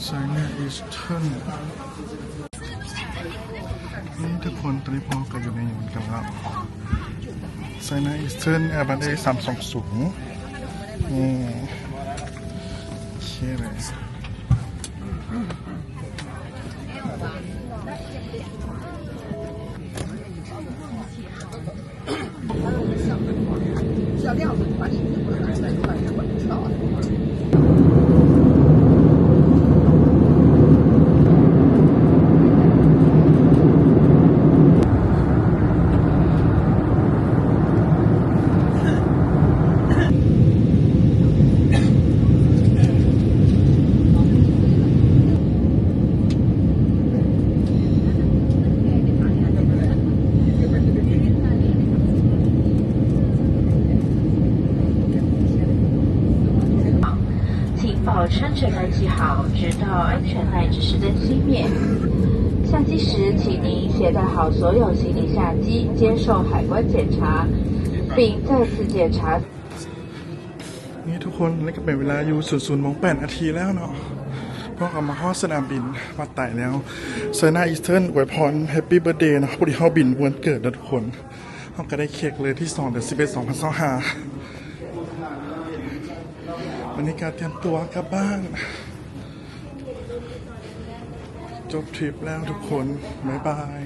China Eastern ນີ້ທຸກຄົນ ຕອນນີ້ພວກເຮົາກໍຢູ່ໃນຍົນກັນແລ້ວ China Eastern Airbus A ສາມສອງສູນ ນີ້ ໂອເຄເລີຍ. 请保持安全带系好，直到安全带指示灯熄灭。下机时，请您携带好所有行李下机，接受海关检查，并再次检查。 ນີ້ທຸກຄົນ ແລ້ວກໍເປັນເວລາຢູ່ສູນສູນໂມງແປດນາທີແລ້ວເນາະ ພວກເຮົາມາຮອດສະໜາມບິນວັດໄຕແລ້ວ. China Eastern ອວຍພອນ Happy Birthday ເນາະ ພໍດີເຮົາບິນວັນເກີດເນາະທຸກຄົນ ເຮົາກໍໄດ້ເຄ້ກເລີຍທີສອງ ເດືອນສິບເອັດ ສອງພັນຊາວຫ້າ. ບັນຍາກາດຕຽມຕົວກັບບ້ານ ຈົບທຣິບແລ້ວທຸກຄົນ ບາຍບາຍ.